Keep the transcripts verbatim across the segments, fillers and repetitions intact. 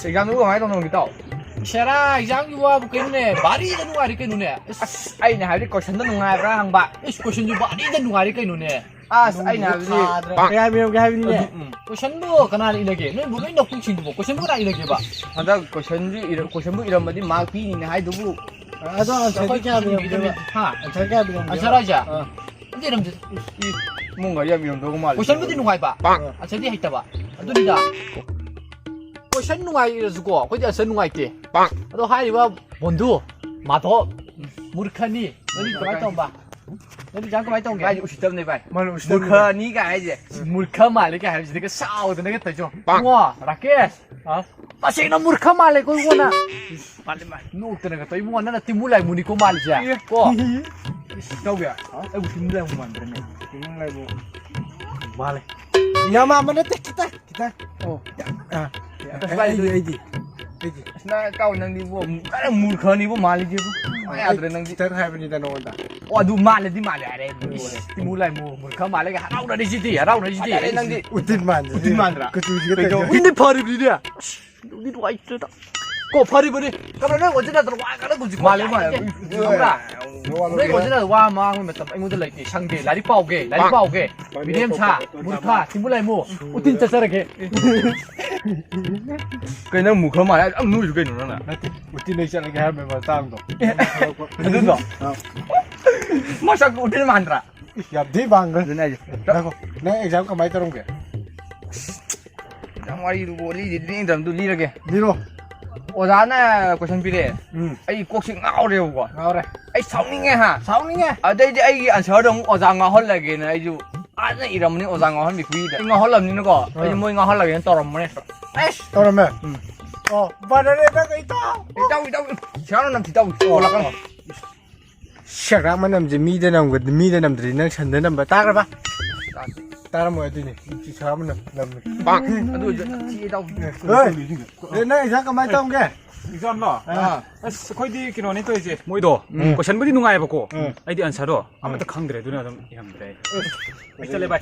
ꯑꯦꯛꯖꯥꯝꯗꯨꯕꯨ ꯀꯃꯥꯏꯅ ꯇꯧꯅꯣ ꯏꯇꯥꯎ? ꯁꯦꯔꯥ, ꯑꯦꯛꯖꯥꯝꯒꯤ ꯋꯥꯕꯨ ꯀꯩꯅꯣꯅꯦ, ꯚꯥꯔꯤꯗ ꯅꯨꯡꯉꯥꯏꯔꯦ ꯀꯩꯅꯣꯅꯦ꯫ ꯑꯁ, ꯑꯩꯅ ꯍꯥꯏꯕꯗꯤ ꯀꯣꯏꯁꯟꯗꯣ ꯅꯨꯡꯉꯥꯏꯕ꯭ꯔꯥ ꯍꯪꯕ꯫ ꯏꯁ, ꯀꯣꯏꯁꯟꯁꯨ ꯚꯥꯔꯤꯗ ꯅꯨꯡꯉꯥꯏꯔꯦ ꯀꯩꯅꯣꯅꯦ꯫ ꯑꯁ, ꯑꯩꯅ ꯍꯥꯏꯕꯗꯤ ꯊꯥꯗ꯭ꯔꯦ꯫ ꯀꯌꯥ ꯃꯤꯔꯝꯒꯦ ꯍꯥꯏꯕꯅꯤꯅꯦ꯫ ꯑꯗꯨ, ꯎꯝ꯫ ꯀꯣꯏꯁꯟꯕꯨ ꯀꯅꯥꯅ ꯏꯅꯒꯦ? ꯅꯣꯏꯕꯨ ꯅꯣꯏ ꯅꯀꯣꯛꯁꯤꯡꯗꯨꯕꯨ ꯀꯣꯏꯁꯟꯕꯨ ꯀꯅꯥ ꯏꯅꯒꯦꯕ? ꯍꯟꯗꯛ ꯀꯣꯏꯁꯟꯁꯨ ꯏꯔ-, ꯀꯣꯏꯁꯟꯕꯨ ꯏꯔꯝꯃꯗꯤ ꯃꯥꯔꯛ ꯄꯤꯅꯤꯅꯦ ꯍꯥꯏꯗꯨꯕꯨ꯫ ꯑꯗꯣ ꯑꯟꯁꯔꯗꯤ ꯑꯩꯈꯣꯏ ꯀꯌꯥ ꯀꯝꯄ꯭ꯌꯨꯇꯔ ꯃꯤꯔꯝꯒꯦꯕ? ꯍꯥ? ꯑꯟꯁꯔ ꯀꯌꯥ ꯃꯤꯔꯝꯒꯦꯕ? ꯑꯟꯁꯔ ꯍꯥꯏꯁꯦ? ꯑꯥ꯫ ꯑꯝꯇ ꯏꯔꯝꯗꯦ꯫ ꯏꯁ, ꯏꯃꯨꯡꯒ ꯌꯥꯝ ꯏꯔꯝꯗꯧꯕ ꯃꯥꯜꯂꯦ꯫ ꯀꯣꯏꯁꯟꯕꯨꯗꯤ ꯅꯨꯡꯉꯥꯏꯕ꯫ ꯑꯥ꯫ ꯑꯟꯁꯔꯗꯤ ꯍꯩꯇꯕ꯫ ꯑꯗꯨꯅꯤꯗ꯫ ꯀꯣꯏꯁꯟ ꯅꯨꯡꯉꯥꯏꯔꯁꯨꯀꯣ, ꯑꯩꯈꯣꯏꯗꯤ ꯑꯟꯁꯔ ꯅꯨꯡꯉꯥꯏꯇꯦ꯫ ꯑꯗꯣ ꯍꯥꯏꯔꯤꯕ ꯕꯣꯟꯗꯨ, ꯃꯥꯙꯣꯞ, ꯃꯨꯔꯈꯅꯤ꯫ ꯅꯪꯗꯤ ꯀꯃꯥꯏꯅ ꯇꯧꯕ? ꯅꯪꯗꯤ ꯑꯦꯛꯖꯥꯝ ꯀꯃꯥꯏꯅ ꯇꯧꯒꯦ? ꯚꯥꯏ, ꯎꯁꯤꯠꯇꯕꯅꯦ, ꯚꯥꯏ꯫ ꯃꯥꯅ ꯎꯁꯤꯠꯇꯕꯅꯦ꯫ ꯃꯨꯔꯈꯅꯤꯒ ꯍꯥꯏꯁꯦ꯫ ꯃꯨꯔꯈ ꯃꯥꯜꯂꯦ ꯀꯥꯏ ꯍꯥꯏꯕꯁꯤꯗꯤꯒ ꯁꯥꯎꯗꯅꯒ ꯇꯧꯏꯁꯦ꯫ ꯄꯥꯡ꯫ ꯏꯕꯨꯡꯉꯣ, ꯔꯥꯀꯦꯁ꯫ ꯍꯥꯎ꯫ ꯇꯁꯦꯡꯅ ꯃꯨꯔꯈ ꯃꯥꯜꯂꯦꯀꯣ ꯏꯕꯨꯡꯉꯣ ꯅꯪ꯫ ꯃꯥꯜꯂꯦ, ꯃꯥꯜꯂꯦ꯫ ꯅꯣꯛꯇꯅꯒ ꯇꯧꯏ ꯏꯕꯨꯡꯉꯣ, ꯅꯪꯅ ꯇꯤꯃꯨ ꯂꯥꯏꯃꯨꯅꯤꯀꯣ ꯃꯥꯜꯂꯤꯁꯦ꯫ ꯏꯌꯦ꯫ ꯀꯣ? ꯏꯇꯥꯎꯕꯤ, ꯑꯩꯕꯨ ꯇꯤꯃꯨ ꯂꯥꯏꯃꯨ ꯃꯥꯟꯕ꯭ꯔꯅꯦ? ꯇꯤꯃꯨ ꯂꯥꯏꯃꯨ ꯃꯥꯜꯂꯦ꯫ ꯌꯥꯝ ꯃꯥꯟꯕ ꯅꯠꯇꯦ, ꯈꯤꯇꯪ, ꯈꯤꯇꯪ꯫ ꯑꯣ꯫ ꯑꯥ꯫ ꯑꯇꯣꯞꯄ ꯑꯩꯗꯤ, ꯑꯩꯗꯤ꯫ ꯑꯩꯗꯤ꯫ ꯑꯁ, ꯅꯪ ꯏꯇꯥꯎ ꯅꯪꯗꯤ ꯏꯕꯣ, ꯈꯔ ꯃꯨꯔꯈꯅꯤꯕꯣ ꯃꯥꯜꯂꯤꯁꯦ ꯏꯕꯣ꯫ ꯃꯥ ꯌꯥꯗ꯭ꯔꯦ ꯅꯪꯗꯤ꯫ ꯈꯤꯇꯪ ꯍꯥꯏꯕꯅꯤꯗ ꯅꯉꯣꯟꯗ꯫ ꯑꯣ, ꯑꯗꯨ ꯃꯥꯜꯂꯗꯤ ꯃꯥꯜꯂꯦ ꯍꯥꯏꯔꯦ꯫ ꯏꯁ, ꯇꯤꯃꯨ ꯂꯥꯏꯃꯨ, ꯃꯨꯔꯈ ꯃꯥꯜꯂꯦꯒ ꯍꯔꯥꯎꯅꯔꯤꯁꯤꯗꯤ, ꯍꯔꯥꯎꯅꯔꯤꯁꯤꯗꯤ꯫ ꯌꯥꯔꯦ ꯅꯪꯗꯤ꯫ ꯎꯇꯤꯟ ꯃꯥꯟꯗ꯭ꯔꯦ꯫ ꯎꯇꯤꯟ ꯃꯥꯟꯗ꯭ꯔꯥ? ꯀꯆꯨꯁꯤꯒ ꯀꯩꯗꯧ-, ꯇꯧꯔꯤꯁꯦ꯫ ꯎꯇꯤꯟꯗꯤ ꯐꯔꯤꯕꯅꯤꯅꯦ꯫ ꯑꯁ, ꯅꯨꯡꯗꯤ ꯅꯨꯡꯉꯥꯏꯇ꯭ꯔꯦꯗ꯫ ꯀꯣ, ꯐꯔꯤꯕꯅꯤ꯫ ꯀꯩꯅꯣ, ꯅꯣꯏ ꯑꯣꯖꯥꯅ ꯅꯠꯇ꯭ꯔꯣ ꯋꯥ ꯀꯟꯅ ꯀꯨꯝꯁꯤ ꯃꯥꯜꯂꯦ, ꯃꯥꯜꯂꯦ꯫ ꯈꯪꯕ꯭ꯔꯥ? ꯅꯣꯏ ꯑꯣꯖꯥꯅ ꯋꯥ ꯉꯥꯡꯕ ꯃꯇꯝ ꯑꯩꯉꯣꯟꯗ ꯂꯩꯇꯦ, ꯁꯪꯗꯦ꯫ ꯂꯥꯏꯔꯤꯛ ꯄꯥꯎꯒꯦ, ꯂꯥꯏꯔꯤꯛ ꯄꯥꯎꯒꯦ꯫ ꯃꯤꯔꯦꯝ ꯁꯥ, ꯃꯨꯔꯈ, ꯇꯤꯃꯨ ꯂꯥꯏꯃꯨ, ꯎꯇꯤꯟ ꯆꯠꯆꯔꯒꯦ꯫ ꯀꯩꯅꯣ, ꯅꯪ ꯃꯨꯈ꯭ꯔ ꯃꯥꯜꯂꯦ꯫ ꯌꯥꯝ ꯅꯣꯏꯁꯨ ꯀꯩꯅꯣ ꯅꯪꯅ? ꯅꯠꯇꯦ, ꯎꯇꯤꯟ ꯂꯩ ꯆꯠꯂꯒꯦ ꯍꯥꯏꯔꯝꯕ ꯃꯇꯥꯡꯗꯣ꯫ ꯑꯦ, ꯑꯗꯨꯗꯣ? ꯑꯥ꯫ ꯃꯁꯛ ꯎꯇꯤꯟ ꯃꯥꯟꯗ꯭ꯔꯥ? ꯏꯁ, ꯌꯥꯝ ꯊꯤ ꯃꯥꯟꯈ꯭ꯔꯦ꯫ ꯑꯗꯨꯅꯦ ꯍꯥꯏꯁꯦ꯫ ꯉꯥꯏꯈꯣ, ꯅꯪ ꯑꯦꯛꯖꯥꯝ ꯀꯃꯥꯏꯅ ꯇꯧꯔꯝꯒꯦ? ꯅꯪ ꯋꯥꯔꯤꯗꯨꯕꯨ ꯂꯤꯗꯤ ꯂꯤꯅꯤꯡꯗꯕꯗꯨ ꯂꯤꯔꯒꯦ꯫ ꯂꯤꯔꯣ꯫ ꯑꯣꯖꯥꯅ ꯀꯣꯏꯁꯟ ꯄꯤꯔꯛꯑꯦ꯫ ꯎꯝ꯫ ꯑꯩ ꯀꯣꯛꯁꯤ ꯉꯥꯎꯔꯦꯕꯀꯣ꯫ ꯉꯥꯎꯔꯦ꯫ ꯑꯩ ꯁꯥꯎꯅꯤꯡꯉꯦ ꯍꯥ꯫ ꯁꯥꯎꯅꯤꯡꯉꯦ꯫ ꯑꯗꯩꯗꯤ ꯑꯩꯒꯤ ꯑꯟꯁꯔꯗꯣ ꯑꯃꯨꯛ ꯑꯣꯖꯥ ꯉꯥꯎꯍꯜꯂꯒꯦꯅ ꯑꯩꯁꯨ ꯑꯥꯗ ꯏꯔꯝꯕꯅꯤ ꯑꯣꯖꯥ ꯉꯥꯎꯍꯟꯕꯤ ꯈꯨꯏꯗ꯫ ꯑꯩ ꯉꯥꯎꯍꯜꯂꯝꯅꯤꯅꯀꯣ꯫ ꯑꯥ꯫ ꯑꯩꯁꯨ ꯃꯣꯏ ꯉꯥꯎꯍꯜꯂꯒꯦꯅ ꯇꯧꯔꯝꯕꯅꯦ꯫ ꯑꯩꯁ! ꯇꯧꯔꯝꯃꯦ? ꯎꯝ꯫ ꯑꯣ, ꯕꯥꯅꯔꯦ ꯅꯪ ꯑꯩ ꯇꯥꯎ꯫ ꯑꯩ ꯇꯥꯎ, ꯑꯩ ꯇꯥꯎ꯫ ꯁꯤꯌꯥꯔꯣ ꯅꯝꯊꯤ ꯇꯥꯎ꯫ ꯑꯣ, ꯑꯣ꯫ ꯁꯦꯒ꯭ꯔꯥꯛ ꯃꯅꯝꯁꯦ ꯃꯤꯗ ꯅꯝꯒ-, ꯃꯤꯗ ꯅꯝꯗ꯭ꯔꯗꯤ ꯅꯪ ꯁꯟꯗ ꯅꯝꯕ ꯇꯥꯈ꯭ꯔꯕ? ꯇꯥꯗꯦ꯫ ꯇꯥꯔꯝꯃꯣꯏ ꯑꯗꯨꯏꯅꯦ꯫ ꯁꯤ ꯁꯦꯒ꯭ꯔꯥꯛ ꯃꯅꯝ ꯅꯝꯃꯦ꯫ ꯑꯗꯨ ꯑꯣꯏꯔꯁꯨ ꯅꯝꯊꯤ ꯇꯧ꯫ ꯍꯣꯏ꯫ ꯑꯦ, ꯅꯪ ꯑꯦꯛꯖꯥꯝ ꯀꯃꯥꯏꯅ ꯇꯧꯔꯝꯒꯦ? ꯑꯦꯛꯖꯥꯝꯂꯣ? ꯑꯥ꯫ ꯑꯁ, ꯑꯩꯈꯣꯏꯗꯤ ꯀꯩꯅꯣꯅꯤ ꯇꯧꯔꯤꯁꯦ꯫ ꯃꯣꯏꯗꯣ, ꯎꯝ꯫ ꯀꯣꯏꯁꯟꯕꯨꯗꯤ ꯅꯨꯡꯉꯥꯏꯕꯀꯣ꯫ ꯎꯝ꯫ ꯑꯩꯗꯤ ꯑꯟꯁꯔꯗꯣ ꯑꯃꯠꯇ ꯈꯪꯗ꯭ꯔꯦ, ꯑꯗꯨꯅ ꯑꯗꯨꯝ ꯏꯔꯝꯗ꯭ꯔꯦ꯫ ꯑꯩ ꯆꯠꯂꯦ, ꯚꯥꯏ꯫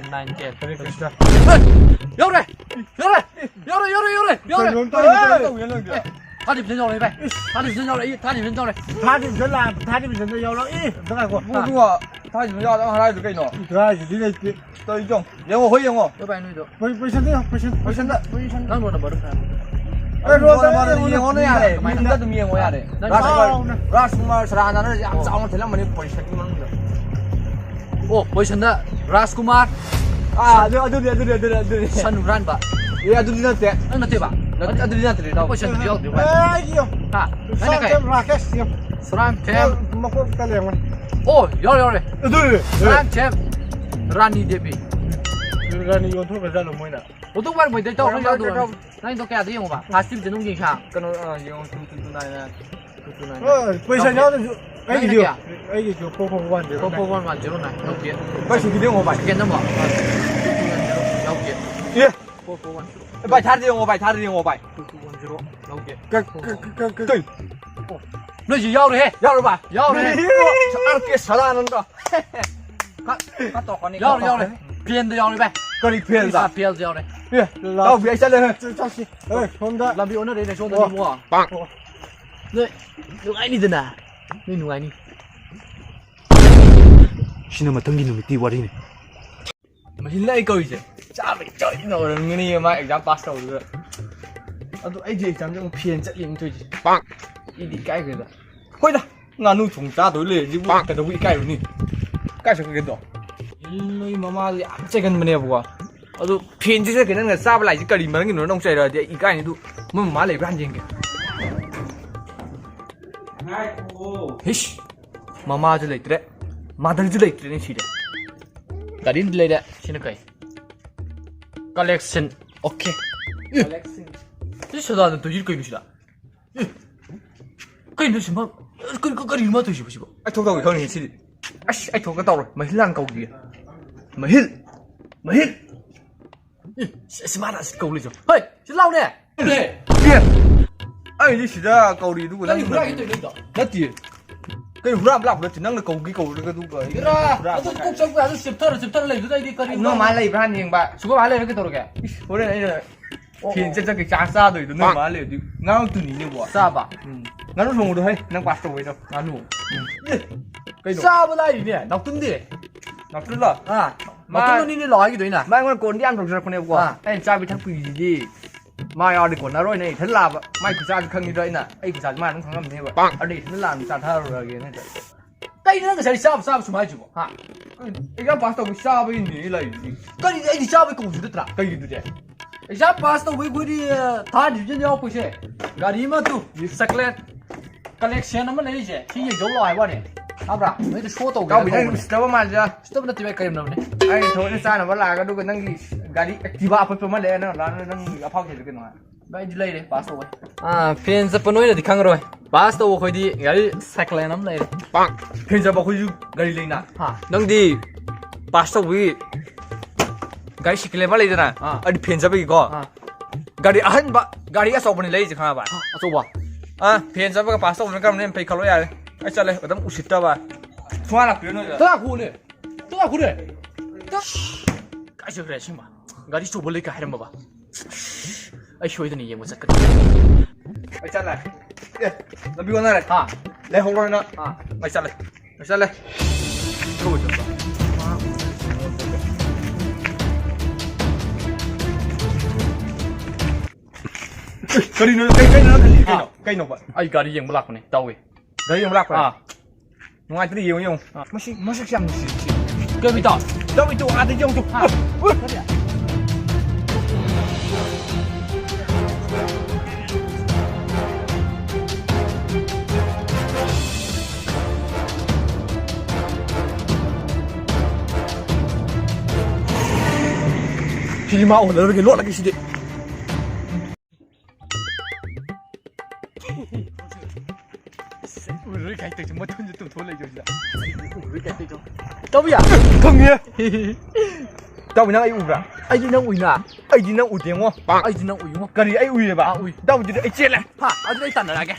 ten, nine, ten. ꯍꯔꯦ ꯀ꯭ꯔꯤꯁꯅ꯫ ꯌꯧꯔꯦ! ꯌꯧꯔꯦ! ꯌꯧꯔꯦ, ꯌꯧꯔꯦ, ꯌꯧꯔꯦ, ꯌꯧꯔꯦ! ꯀꯩꯅꯣꯝ ꯇꯧꯔꯦ, ꯀꯩꯅꯣꯝ ꯇꯧꯔꯦ ꯅꯪꯒꯤ꯫ ꯑꯦ, third division ꯌꯧꯔꯦ, ꯚꯥꯏ꯫ Third division ꯌꯧꯔꯦ, ꯑꯩ third division ꯌꯧꯔꯦ꯫ Third division ꯂꯥꯛ-, third division ꯗ ꯌꯧꯔꯛꯏ꯫ ꯑꯝꯇ ꯉꯥꯏꯈꯣ꯫ ꯏꯕꯨꯡꯉꯣ, third division ꯌꯥꯎꯗ ꯍꯥꯏꯗꯨ ꯀꯩꯅꯣ? ꯍꯥꯏꯗꯨꯗꯤ ꯂꯩꯇꯦ꯫ ꯇꯧꯔꯤ ꯆꯣ꯫ ꯌꯦꯡꯉꯣ, ꯍꯣꯏ ꯌꯦꯡꯉꯣ꯫ ꯂꯣꯏ ꯚꯥꯏ ꯅꯣꯏꯗꯣ꯫ ꯄꯣꯏ-, position ꯗ ꯌꯦꯡꯉꯣ, position, position ꯗ꯫ ꯅꯪ roll number ꯗꯣ ꯍꯥꯏꯔꯣ꯫ ꯑꯦ, roll number ꯗ ꯌꯦꯡꯉꯣꯅꯦ, ꯌꯦꯡꯉꯣꯅꯦ ꯌꯥꯔꯦ꯫ ꯀꯃꯥꯏꯅ? ꯃꯤꯡꯗ ꯑꯗꯨꯝ ꯌꯦꯡꯉꯣ ꯌꯥꯔꯦ꯫ ꯅꯪ ꯔꯥꯖꯀꯨꯃꯥꯔ, ꯆꯥꯎꯅ꯫ ꯔꯥꯖꯀꯨꯃꯥꯔ ꯁꯔꯥꯅ ꯌꯥꯝ ꯑꯣ꯫ ꯆꯥꯎꯅ ꯊꯤꯜꯂꯝꯕꯅꯤ position ꯒꯤ ꯃꯅꯨꯡꯗ꯫ ꯑꯣ, position ꯗ ꯔꯥꯖꯀꯨꯃꯥꯔ꯫ ꯑꯥ, ꯑꯗꯨ, ꯑꯗꯨꯅꯤ, ꯑꯗꯨꯅꯤ, ꯑꯗꯨꯅꯤ, ꯑꯗꯨꯅꯤ꯫ ꯁꯟ ꯍꯨꯔꯥꯟꯕ꯫ ꯑꯦ, ꯑꯗꯨꯗꯤ ꯅꯠꯇꯦ꯫ ꯅꯪ ꯅꯠꯇꯦꯕ? ꯅꯠꯇꯦ, ꯑꯗꯨꯗꯤ ꯅꯠꯇ꯭ꯔꯦ, ꯏꯇꯥꯎ꯫ Position ꯗꯨ ꯌꯥꯎꯗ꯭ꯔꯦ, ꯚꯥꯏ꯫ ꯑꯦ, ꯑꯩꯒꯤ ꯌꯣ꯫ ꯍꯥ? ꯅꯪꯅ ꯀꯩ? ꯁꯨꯔꯥꯝ ꯀꯦꯝ ꯔꯥꯀꯦꯁ ꯌꯣ꯫ ꯁꯨꯔꯥꯝ ꯀꯦꯝ꯫ ꯃꯀꯣꯛ ꯇꯂꯦꯡꯕ꯫ ꯑꯣ, ꯌꯥꯎꯔꯦ, ꯌꯥꯎꯔꯦ꯫ ꯑꯗꯨꯅꯤ꯫ ꯁꯨꯔꯥꯝ ꯀꯦꯝ ꯔꯥꯅꯤ ꯗꯦꯕꯤ꯫ ꯔꯥꯅꯤ ꯌꯣꯟꯊꯣꯛꯈ꯭ꯔꯖꯥꯠꯂꯣ ꯃꯣꯏꯅ? ꯂꯧꯊꯣꯛꯄ ꯍꯥꯏꯔ ꯃꯣꯏꯗꯩ ꯇꯧꯔ ꯌꯥꯎꯔꯦ, ꯌꯥꯎꯗꯣꯏꯔꯣ? ꯌꯥꯎꯔꯦ꯫ ꯅꯪꯗꯣ ꯀꯌꯥꯗ ꯌꯦꯡꯉꯨꯕ? First division ꯅꯨꯡꯒꯤ ꯁꯥ? ꯀꯩꯅꯣ, ꯑꯥ, ꯌꯦꯡꯉꯣ, two two two nine ꯅꯦ꯫ Two two nine ꯅꯦ꯫ ꯍꯣꯏ, position ꯌꯥꯎꯗ꯭ꯔꯁꯨ ꯑꯩꯒꯤꯗꯤ ꯅꯪꯒꯤꯗꯤ ꯌꯦꯡꯉꯣ꯫ ꯑꯩꯒꯤꯁꯨ four four one zero nine꯫ Four four one one zero nine꯫ ꯂꯧꯒꯦ꯫ ꯚꯥꯏ, ꯁꯤꯒꯤꯗꯤ ꯌꯦꯡꯉꯣ, ꯚꯥꯏ꯫ Second number꯫ Two two one zero꯫ ꯂꯧꯒꯦ꯫ ꯑꯦ꯫ Four four one zero꯫ ꯚꯥꯏ, third ꯗ ꯌꯦꯡꯉꯣ, ꯚꯥꯏ, third ꯗ ꯌꯦꯡꯉꯣ, ꯚꯥꯏ꯫ Two two one zero꯫ ꯂꯧꯒꯦ꯫ ꯀ-, ꯀ-, ꯀ-, ꯀ-, ꯀꯩ? ꯑꯣ꯫ ꯅꯣꯏꯁꯨ ꯌꯥꯎꯔꯦꯍꯦ꯫ ꯌꯥꯎꯔꯕ? ꯌꯥꯎꯔꯦꯍꯦ꯫ ꯑꯥꯔ ꯀꯦ ꯁꯗꯥꯅꯟꯗ꯫ ꯈꯔ, ꯈꯔ ꯇꯧꯔꯛꯀꯅꯤ, ꯌꯥꯎꯔꯦ, ꯈꯔ ꯌꯥꯎꯔꯦ꯫ ꯇꯧꯔꯛꯀꯅꯤ꯫ Fan ꯗ ꯌꯥꯎꯔꯦ, ꯚꯥꯏ꯫ ꯀꯔꯤ fan ꯗ? ꯏꯁꯥ fan ꯗ ꯌꯥꯎꯔꯦ꯫ ꯑꯦ, ꯂꯥꯎ꯫ ꯇꯥꯎꯕꯤ, ꯑꯩ ꯆꯠꯂꯦꯍꯦ꯫ ꯆꯠ-, ꯆꯠꯁꯤ꯫ ꯍꯣꯏ, ꯁꯣꯝꯗ꯫ ꯂꯝꯕꯤ ꯑꯣꯟꯅꯔꯦꯅꯦ, ꯁꯣꯝꯗ ꯑꯣ꯫ ꯅꯤꯡꯉꯣ꯫ ꯄꯥꯛ꯫ ꯅꯣꯏ ꯅꯨꯡꯉꯥꯏꯅꯤꯗꯅ꯫ ꯅꯣꯏ ꯅꯨꯡꯉꯥꯏꯅꯤ꯫ ꯁꯤꯅ ꯃꯊꯪꯒꯤ ꯅꯨꯃꯤꯠꯀꯤ ꯋꯥꯔꯤꯅꯤ꯫ ꯃꯁꯤꯅ ꯑꯩ ꯀꯧꯔꯤꯁꯦ꯫ ꯆꯥꯕꯩ ꯆꯣꯏꯅ ꯑꯣꯏꯔꯝꯒꯅꯤ ꯃꯥ exam pass ꯇꯧꯕꯗꯨꯗ꯫ ꯑꯗꯨ ꯑꯩꯁꯦ exam ꯁꯦ ꯑꯃꯨꯛ fan ꯆꯠꯂꯤꯅꯤ ꯇꯧꯔꯤꯁꯦ꯫ ꯄꯥꯛ꯫ ꯑꯩꯗꯤ ꯏꯀꯥꯏꯈ꯭ꯔꯦꯗ꯫ ꯍꯣꯏꯗ, ꯉꯥꯅꯨ ꯊꯣꯡ ꯆꯥꯗꯣꯏ ꯂꯩꯔꯁꯤꯕꯨ ꯄꯥꯛ꯫ ꯀꯩꯗꯧꯕ ꯏꯀꯥꯏꯔꯨꯅꯤ? ꯀꯥꯏ ꯆꯠꯈ꯭ꯔꯒꯦꯗꯣ? ꯅꯣꯏ ꯃꯃꯥꯗꯣ ꯌꯥꯝ ꯆꯩꯒꯟꯕꯅꯦꯕꯀꯣ꯫ ꯑꯗꯨ ꯐꯦꯟꯁꯤ ꯆꯠꯀꯦ, ꯅꯪꯅ ꯆꯥꯕ ꯂꯥꯛꯏꯁꯤ ꯀꯔꯤ ꯃꯔꯝꯒꯤꯅꯣ? ꯅꯪ ꯆꯩꯔꯛꯑꯗꯤ ꯑꯩ ꯏꯀꯥꯏꯅꯤ꯫ ꯑꯗꯨ ꯃꯣꯏ ꯃꯃꯥ ꯂꯩꯕ꯭ꯔꯥ ꯍꯥꯟꯅ ꯌꯦꯡꯒꯦ꯫ ꯉꯥꯏꯈꯣ꯫ ꯍꯤꯁ! ꯃꯃꯥꯁꯨ ꯂꯩꯇ꯭ꯔꯦ, ꯃꯥꯗꯔꯁꯨ ꯂꯩꯇ꯭ꯔꯦꯅꯦ ꯁꯤꯗ꯫ ꯒꯥꯔꯤ ꯑꯃꯗꯤ ꯂꯩꯔꯦ꯫ ꯁꯤꯅ ꯀꯩ? ꯀꯂꯦꯛꯁꯟ꯫ ꯑꯣꯀꯦ꯫ ꯑꯦ! ꯀꯂꯦꯛꯁꯟ꯫ ꯁꯤ ꯁꯗꯥꯅꯟꯗ ꯇꯧꯔꯤꯁꯤ ꯀꯩꯅꯣ ꯁꯤꯗ? ꯑꯦ! ꯀꯩꯅꯣ ꯁꯤ ꯃꯥ-, ꯀꯔꯤ-, ꯀꯔꯤꯅꯣ ꯃꯥ ꯇꯧꯔꯤꯁꯤꯕꯣ ꯁꯤꯕꯣ? ꯑꯩ ꯊꯣꯛ ꯇꯧꯒꯦ ꯈꯪꯅꯤ ꯁꯤꯗꯤ꯫ ꯑꯁ, ꯑꯩ ꯊꯣꯛꯀꯦ ꯇꯧꯔꯣꯏ꯫ ꯃꯍꯤꯜ ꯍꯥꯟꯅ ꯀꯧꯈꯤꯒꯦ꯫ ꯃꯍꯤꯜ! ꯃꯍꯤꯜ! ꯑꯦ, ꯁꯤ, ꯁꯤ ꯃꯥꯅ ꯑꯁꯤ ꯀꯧ ꯂꯩꯖꯣ꯫ ꯍꯣꯏ, ꯁꯤ ꯂꯥꯎꯅꯦ! ꯑꯦ! ꯑꯩꯗꯤ ꯁꯤꯗ ꯀꯧꯔꯤ ꯑꯗꯨꯒ ꯀꯔꯤ ꯅꯪ ꯍꯨꯔꯥꯟꯒꯦ ꯇꯧꯔꯤꯅꯣ ꯑꯩꯗꯣ? ꯅꯠꯇꯦ꯫ ꯀꯩ ꯍꯨꯔꯥꯟꯕ ꯂꯥꯛꯄ ꯅꯠꯇꯦ, ꯅꯪꯅ ꯀꯧꯒꯤ ꯀꯧꯔꯒ ꯑꯗꯨꯒ ꯑꯩ ꯏꯔꯥ, ꯍꯨꯔꯥꯟꯕ ꯑꯗꯨ ꯀꯣꯛ ꯀꯥꯏ꯫ ꯆꯪꯕ ꯌꯥꯗ ꯆꯤꯞꯊꯔ, ꯆꯤꯞꯊꯔ ꯂꯩꯕꯗꯨꯗ ꯑꯩꯗꯤ ꯀꯔꯤ ꯅꯣꯏ ꯃꯥ ꯂꯩꯕ꯭ꯔꯥ ꯍꯥꯟꯅ ꯌꯦꯡꯕ꯫ ꯁꯨꯒꯨꯝ ꯃꯥ ꯂꯩꯔꯒ ꯀꯩꯗꯧꯔꯒꯦ? ꯏꯁ, ꯍꯣꯔꯦꯟ ꯑꯩꯅ ꯑꯣ, ꯐꯦꯟ ꯑꯣ꯫ ꯆꯠ ꯆꯠꯀꯩ ꯆꯥꯛ ꯆꯥꯗꯣꯏꯗꯣ ꯅꯣꯏ ꯃꯥ ꯂꯩꯔꯗꯤ ꯉꯥꯡꯉꯛꯇꯣꯏꯅꯤꯅꯦꯕꯣ꯫ ꯆꯥꯕ? ꯎꯝ꯫ ꯉꯥꯅꯨ ꯊꯣꯡꯕꯗꯣ ꯍꯩ, ꯅꯪ ꯄꯥꯁ ꯇꯧꯕꯩꯗꯣ꯫ ꯉꯥꯅꯨ? ꯎꯝ꯫ ꯑꯦ, ꯀꯩꯅꯣ? ꯆꯥꯕ ꯂꯥꯏꯔꯤꯅꯦ, ꯅꯥꯎꯇꯨꯝꯗꯤ꯫ ꯅꯥꯎꯇꯨꯝꯂꯣ? ꯑꯥ, ꯃꯥ ꯅꯥꯎꯇꯨꯝꯗꯨꯅꯤꯅꯦ ꯂꯥꯛꯑꯣ ꯍꯥꯏꯒꯤꯗꯣ ꯑꯩꯅ꯫ ꯃꯥ ꯑꯩꯉꯣꯟꯗ ꯀꯣꯟꯗꯤ ꯌꯥꯝ ꯇꯧꯖꯔꯛꯄꯅꯦꯕꯀꯣ꯫ ꯑꯥ꯫ ꯑꯩꯅ ꯆꯥꯕꯤ ꯊꯛꯄꯤꯁꯤꯗꯤ ꯃꯥ ꯌꯥꯎꯔꯗꯤ ꯀꯣꯟꯅꯔꯣꯏꯅ ꯑꯩ ꯏꯊꯟ ꯂꯥꯛꯑꯕ꯫ ꯃꯥꯏ ꯈꯨꯆꯥꯁꯤ ꯈꯪꯉꯤꯗꯣ ꯑꯩꯅ, ꯑꯩ ꯈꯨꯆꯥꯁꯤ ꯃꯥ ꯑꯗꯨꯝ ꯈꯪꯉꯝꯅꯦꯕ꯫ ꯄꯥꯡ꯫ ꯑꯗꯨꯗꯤ ꯏꯊꯟ ꯂꯥꯛꯑꯒ ꯆꯥꯊꯔꯨꯔꯒꯦꯅ ꯍꯦꯛꯇ꯫ ꯀꯩꯅꯣ ꯅꯪ ꯉꯁꯥꯏ ꯆꯥꯕ ꯆꯥꯕ ꯁꯨꯝ ꯍꯥꯏꯁꯤꯕꯣ? ꯍꯥ? ꯑꯦꯛꯖꯥꯝ ꯄꯥꯁ ꯇꯧꯕ ꯆꯥꯕꯒꯤꯅꯦ ꯂꯩꯔꯤꯁꯤ꯫ ꯀꯔꯤꯗꯤ ꯑꯩꯗꯤ ꯆꯥꯕꯒꯤ ꯀꯧꯕꯁꯨ ꯅꯠꯇ꯭ꯔꯥ? ꯀꯩꯒꯤꯗꯨꯗꯤ? ꯑꯦꯛꯖꯥꯝ ꯄꯥꯁ ꯇꯧꯕꯒꯤ ꯑꯩꯈꯣꯏꯗꯤ, ꯑ, ꯊꯥꯔꯠ ꯗꯤꯕꯤꯖꯟ ꯌꯥꯎꯔꯛꯄꯁꯦ, ꯒꯥꯔꯤ ꯑꯃ ꯇꯨ, ꯆꯣꯀ꯭ꯂꯦꯠ ꯀꯂꯦꯛꯁꯟ ꯑꯃ ꯂꯩꯔꯤꯁꯦ, ꯁꯤ ꯌꯦꯡꯖꯧ ꯂꯥꯎ ꯍꯥꯏꯕ ꯋꯥꯅꯦ꯫ ꯇꯥꯕ꯭ꯔꯥ? ꯅꯣꯏꯗ ꯁꯣ ꯇꯧꯒꯦ ꯏꯇꯥꯎꯕꯤ, ꯅꯪ ꯇꯧꯕꯅꯦ꯫ ꯎꯁꯤꯠꯇꯕ ꯃꯥꯟꯖ-, ꯎꯁꯤꯠꯇꯕ ꯅꯠꯇꯦ ꯚꯥꯏ, ꯀꯔꯦꯝꯅꯕꯅꯦ꯫ ꯑꯩ ꯊꯑꯣꯏꯅ ꯆꯥꯅꯕ ꯂꯥꯛꯑꯒ ꯑꯗꯨꯒ ꯅꯪꯒꯤ ꯒꯥꯔꯤ ꯑꯦꯛꯇꯤꯚꯥ ꯑꯐꯠꯄ ꯑꯃ ꯂꯩꯔ ꯅꯪ ꯂꯥꯛꯑꯒ ꯅꯪ ꯑꯐꯥꯎ ꯆꯦꯜꯂꯨ ꯀꯩꯅꯣ ꯍꯥꯏ? ꯚꯥꯏ, ꯑꯩꯗꯤ ꯂꯩꯔꯦ, ꯄꯥꯁ ꯇꯧꯕ꯫ ꯑꯥ, ꯐꯦꯟ ꯆꯠꯄ ꯅꯣꯏꯅꯗꯤ ꯈꯪꯉꯔꯣꯏ꯫ ꯄꯥꯁ ꯇꯧꯕ ꯑꯩꯈꯣꯏꯗꯤ ꯒꯥꯔꯤ ꯁꯦꯀꯦꯟ ꯍꯦꯟ ꯑꯃ ꯂꯩꯔꯦ꯫ ꯄꯥꯡ! ꯐꯦꯟ ꯆꯠꯄ ꯑꯩꯈꯣꯏꯁꯨ ꯒꯥꯔꯤ ꯂꯩꯅ꯫ ꯍꯥ꯫ ꯅꯪꯗꯤ ꯄꯥꯁ ꯇꯧꯕꯒꯤ ꯒꯥꯔꯤ ꯁꯦꯀꯦꯟ ꯍꯦꯟ ꯑꯃ ꯂꯩꯗꯅ, ꯑꯥ꯫ ꯑꯩꯗꯤ ꯐꯦꯟ ꯆꯠꯄꯒꯤꯀꯣ꯫ ꯑꯥ꯫ ꯒꯥꯔꯤ ꯑꯍꯟꯕ, ꯒꯥꯔꯤ ꯑꯆꯧꯕꯅꯤ ꯂꯩꯔꯤꯁꯦ, ꯈꯪꯉꯕ? ꯑꯥ, ꯑꯆꯧꯕ꯫ ꯑꯥ, ꯐꯦꯟ ꯆꯠꯄꯒ ꯄꯥꯁ ꯇꯧꯕꯅ ꯀꯔꯝꯕꯅ ꯍꯦꯟꯅ ꯐꯩ ꯈꯜꯂꯣ ꯌꯥꯔꯦ꯫ ꯑꯩ ꯆꯠꯂꯦ, ꯑꯗꯨꯝ ꯎꯁꯤꯠꯇꯕ꯫ ꯁꯨꯃꯥꯡ ꯂꯥꯛꯄꯤꯔꯣ ꯅꯣꯏꯗ꯫ ꯇꯥ ꯈꯨꯅꯦ꯫ ꯇꯥ ꯈꯨꯅꯦ꯫ ꯀꯥꯏ ꯆꯠꯈ꯭ꯔꯦ ꯑꯁꯦꯡꯕ? ꯒꯥꯔꯤ ꯑꯆꯧꯕ ꯂꯩ ꯀꯥꯏ ꯍꯥꯏꯔꯝꯃꯕ? ꯑꯩ ꯁꯣꯏꯗꯅ ꯌꯦꯡꯕ ꯆꯠꯀꯅꯤ꯫ ꯑꯩ ꯆꯠꯂꯦ꯫ ꯑꯦ, ꯂꯝꯕꯤ ꯑꯣꯟꯅꯔꯦ꯫ ꯍꯥ? ꯂꯩꯍꯧꯔꯣꯏ ꯅꯪ꯫ ꯍꯥ? ꯑꯩ ꯆꯠꯂꯦ꯫ ꯑꯩ ꯆꯠꯂꯦ꯫ ꯊꯧꯕ ꯆꯠꯄ꯫ ꯀꯔꯤꯅꯣ? ꯀꯩ, ꯀꯩꯅꯣ ꯅꯪ ꯈꯜꯂꯤꯁꯦ? ꯍꯥ? ꯀꯩꯅꯣ? ꯀꯩꯅꯣꯕ? ꯑꯩ ꯒꯥꯔꯤ ꯌꯦꯡꯕ ꯂꯥꯛꯄꯅꯦ, ꯇꯥꯎꯋꯦ꯫ ꯒꯥꯔꯤ ꯌꯦꯡꯕ ꯂꯥꯛꯄ꯭ꯔꯥ? ꯑꯥ꯫ ꯅꯨꯡꯉꯥꯏꯇ꯭ꯔꯦ, ꯌꯦꯡꯉꯨ, ꯌꯦꯡꯉꯨ꯫ ꯑꯥ꯫ ꯃꯁꯤ, ꯃꯁꯛꯁꯦ ꯌꯥꯝ ꯅꯨꯡꯁꯤ, ꯅꯨꯡꯁꯤ꯫ ꯀꯩꯅꯣ ꯏꯇꯥꯎ? ꯏꯇꯥꯎ, ꯏꯇꯥꯎ, ꯑꯥꯗ ꯌꯦꯡꯉꯨ, ꯇꯨ꯫ ꯍꯥ? ꯎ! ꯀꯔꯤ? ꯁꯤꯗꯤ ꯃꯥ ꯎꯍꯜꯂꯔꯣꯏꯒꯦ, ꯂꯣꯠꯂꯒꯦ ꯁꯤꯗꯤ꯫ ꯎꯔꯔꯣꯏ ꯀꯥꯏ ꯇꯧꯁꯦ, ꯃꯊꯨꯟꯁꯦ ꯇꯨꯝꯊꯣꯛ ꯂꯩꯖꯕꯁꯤꯗ꯫ ꯎꯔꯔꯣꯏ ꯀꯥꯏ ꯇꯧꯁꯦ꯫ ꯇꯧꯕ ꯌꯥ? ꯈꯪꯉꯦ꯫ ꯏꯇꯥꯎꯕꯤ, ꯅꯪ ꯑꯩ ꯎꯕ꯭ꯔꯥ? ꯑꯩꯗꯤ ꯅꯪ ꯎꯏꯅ꯫ ꯑꯩꯗꯤ ꯅꯪ ꯎꯗꯦꯉꯣ꯫ ꯑꯩꯗꯤ ꯅꯪ ꯎꯏꯉꯣ꯫ ꯀꯔꯤ, ꯑꯩ ꯎꯏꯌꯦꯕ? ꯑꯥ, ꯎꯏ꯫ ꯏꯇꯥꯎꯕꯤꯗꯨꯗꯤ ꯑꯩ ꯆꯦꯜꯂꯦ꯫ ꯍꯥ, ꯑꯗꯨꯗꯤ ꯑꯩ ꯇꯥꯟꯅꯔꯛꯑꯒꯦ꯫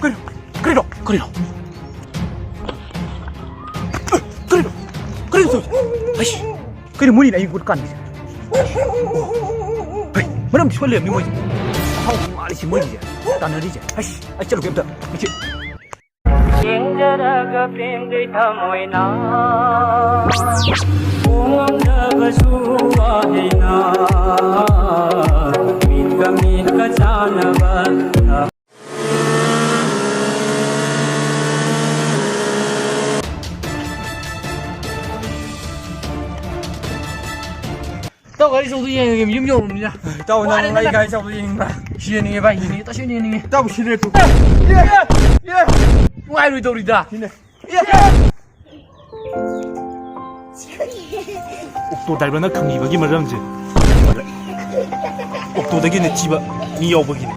ꯀꯔꯤꯅꯣ? ꯀꯔꯤꯅꯣ? ꯀꯔꯤꯅꯣ? ꯑꯦ, ꯀꯔꯤꯅꯣ? ꯀꯔꯤꯅꯣ ꯇꯧꯔꯤꯁꯦ? ꯑꯩꯁ, ꯀꯩꯅꯣ ꯃꯣꯏꯅ ꯑꯩ ꯒꯨꯠ ꯀꯥꯟꯕꯤꯁꯦ? ꯍꯩ, ꯃꯔꯝꯗꯤ ꯁꯣꯏ ꯂꯩꯔꯝꯅꯤ ꯃꯣꯏꯁꯦ꯫ ꯑꯍꯥꯎꯕ ꯉꯥꯛꯂꯤꯁꯤ ꯃꯣꯏꯒꯤꯁꯦ꯫ ꯇꯥꯟꯅꯔꯤꯁꯦ꯫ ꯑꯩꯁ, ꯑꯩ ꯆꯠꯂꯨꯒꯦ ꯑꯝꯇ꯫ ꯑꯩꯁꯦ ꯌꯦꯡꯖꯔꯒ ꯄꯦꯟꯗꯦ ꯊꯃꯣꯏꯅ꯫ ꯐꯣꯡꯉꯝꯗꯕꯁꯨ ꯋꯥꯍꯩꯅ꯫ ꯃꯤꯠꯀ ꯃꯤꯠꯀ ꯆꯥꯟꯅꯕ꯫ ꯏꯇꯥꯎ, ꯒꯥꯔꯤ ꯑꯆꯧꯕꯗꯨ ꯌꯦꯡꯉꯒꯦ, ꯌꯨꯝ ꯌꯧꯔꯕꯅꯤꯅ꯫ ꯏꯇꯥꯎ, ꯅꯪ ꯋꯥꯔꯦ ꯑꯩ ꯅꯪ꯫ ꯒꯥꯔꯤ ꯑꯆꯧꯕꯗꯨ ꯌꯦꯡꯅꯤꯡꯕ꯭ꯔꯥ? ꯌꯦꯡꯅꯤꯡꯉꯦ ꯚꯥꯏ, ꯌꯦꯡꯅꯤꯡꯉꯦ, ꯇꯁꯦꯡꯅ ꯌꯦꯡꯅꯤꯡꯉꯦ꯫ ꯏꯇꯥꯎ, ꯁꯤꯂꯦ ꯇꯨ꯫ ꯅꯨꯡꯉꯥꯏꯔꯣꯏꯗꯧꯔꯤꯗ꯫ ꯁꯤꯅꯦ꯫ ꯑꯣꯛꯇꯣ ꯗ꯭ꯔꯥꯏꯚꯔꯅ ꯈꯪꯉꯤꯕꯒꯤ ꯃꯔꯝꯁꯦ, ꯑꯣꯛꯇꯣꯗꯒꯤ ꯅꯤꯡꯊꯤꯕ ꯃꯤ ꯌꯥꯎꯕꯒꯤꯅꯤ꯫